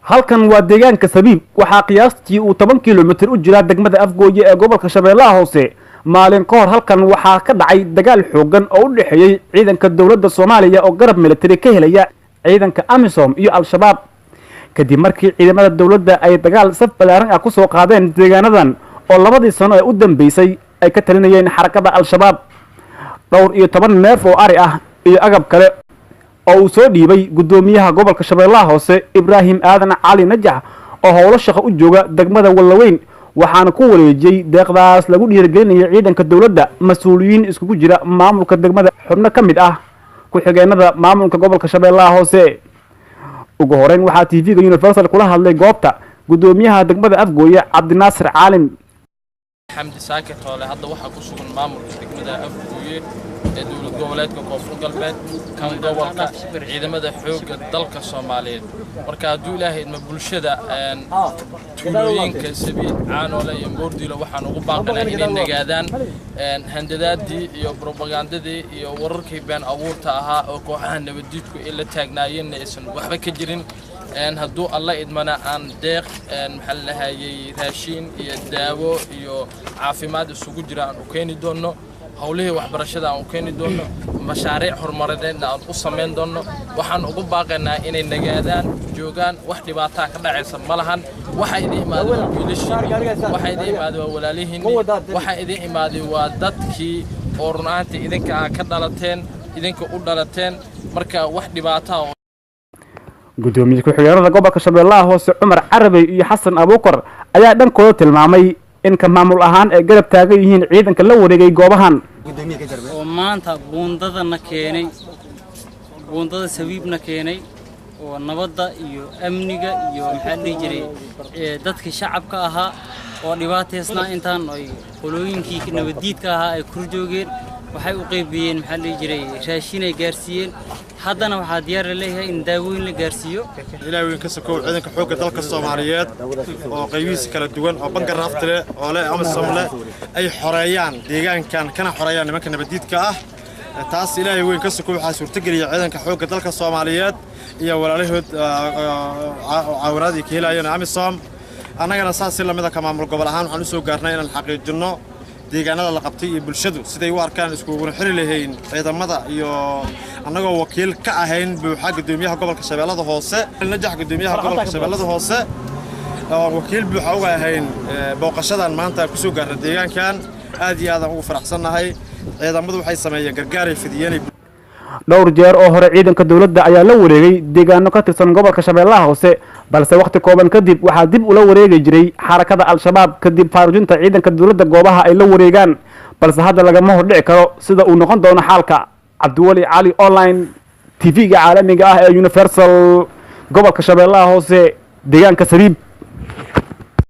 Halkan waa deegaanka Sabiib. Waxaa qiyaastii uu 10 kilomitir u jiraa degmada Afgooye ee gobolka Shabeellaha Hoose. Maalin ka hor halkan waxaa ka dhacay dagaal xooggan oo u dhexeeyey ciidanka dowladda Soomaaliya oo garab militari ka helaya ciidanka AMISOM iyo Al-Shabaab, kadib markii ciidamada dowladda ay dagaal saf ballaaran ah ku soo qaadeen deegaanadan oo labadii sano ee u dambeysay ay ka talinayeen xarakada Al-Shabaab. Dhowr iyo toban neef oo ari ah iyo agab kale oo uu soo dhiibay guddoomiyaha gobolka Shabeellaha Hoose Ibraahim Aadan Cali Najax oo howlo shaqo u jooga degmada Wallaweyn, waxaana ku wareejiyey deeqdaas lagu dhiirigelinaya ciidanka dowladda mas-uuliyiin iskugu jira maamulka degmada, xubno ka mid ah ku-xigeenada maamulka gobolka Shabeellaha Hoose. Ugu horeyn waxaa TV-ga Universal kula hadlay goobta guddoomiyaha degmada Afgooye Cabdinaasir Caalim. Xamdi Saakir Toole. Hadda waxaa ku sugan maamulka degmada Afgooye ee dowlad goboleedka Koonfur Galbeed, kan gobolka, ciidamada xoogga dalka Soomaaliyeed. Marka hadduu Ilaahay idma, bulshada tuulooyinka Sabiid, Caanoole iyo Moordilo waxaan ugu baaqanaa inay nagaadaan. Handadaadii iyo brobagandadii iyo wararkii been abuurta ahaa oo kooxaha nabaddiidku ay la taagnaayeenna aysan waxba ka jirin. Hadduu Alla idmana, aan deeq, maxaa la dhahayey, raashiin iyo daawo iyo caafimaad isugu jira aan u keeni doonno, howlihii waxbarashada aan u keeni doonno, mashaariic horumarineedna aan u samayn doonno. Waxaan ugu baaqaynaa inay nagaadaan, joogaan. Wax dhibaataa ka dhacaysa ma lahan. Waxa idin imaaday waa wiilashiinni, waxa idin imaaday waa walaalihiinni, waxa idin imaaday waa dadkii oo run ahaantii idinka aa ka dhalateen, idinka u dhalateen. Marka wax dhibaataa. Guddoomiye ku-xigeenada gobolka Shabeellaha Hoose Cumar Carabey iyo Xasan Abuukar ayaa dhankooda tilmaamay in ka maamul ahaan ay garab taagan yihiin ciidanka la wareegay goobahan. Oo maanta buundadana keenay, buundada Sabiibna keenay, oo nabadda iyo amniga iyo, maxaa la dhihi jiray, dadkii shacabka ahaa oo dhibaataysnaa intaan ay qolooyinkii nabaddiidka ahaa ay kor joogeen, waxay u qaybiyeen, maxaa la dhihi jiray, raashin ay gaarsiiyeen. Haddana waxaa diyaar la leeyahay in daawooyin la gaarsiiyo. Ilaah weyn ka sokow, ciidanka xoogga dalka Soomaaliyeed oo qaybihiisa kala duwan oo bangaraafta leh oo leh AMISOM leh ay xoreeyaan deegaankan, kana xoreeyaan nimanka nabaddiidka ah, taas Ilaahay weyn ka sokow waxaa suurtogeliya ciidanka xoogga dalka Soomaaliyeed iyo walaalahood caawinaad ay ka helayeen AMISOM. Annagana saas si lamida ka maamul gobol ahaan waxaan u soo gaarnay inaan xaqiijinno deegaanada la qabtay iyo bulshadu siday u arkaan iskuguna xiri lahayn ciidamada, iyo annagoo wakiil ka ahayn buuxa guddoomiyaha gobolka Shabeellada Hoose Najax, guddoomiyaha gobolka Shabeellada Hoose oo wakiil buuxa uga ahayn booqashadan maanta kusoo gaarna deegaankan. Aad iyo aadaan ugu faraxsannahay. Ciidamadu waxay sameeyeen gargaaray fidiyeen. Dhowr jeer oo hore ciidanka dowladda ayaa la wareegay deegaano ka tirsan gobolka Shabeellaha Hoose, balse wakhti kooban kadib waxaa dib ula wareegi jiray xarakada Al-Shabaab kadib faarujinta ciidanka dowladda goobaha ay la wareegaan. Balse hadda lagama hordhici karo sida uu noqon doono xaalka. Cabdiweli Cali Online, TV-ga caalamiga ah ee Universal, gobolka Shabeellaha Hoose, deegaanka Sabiib.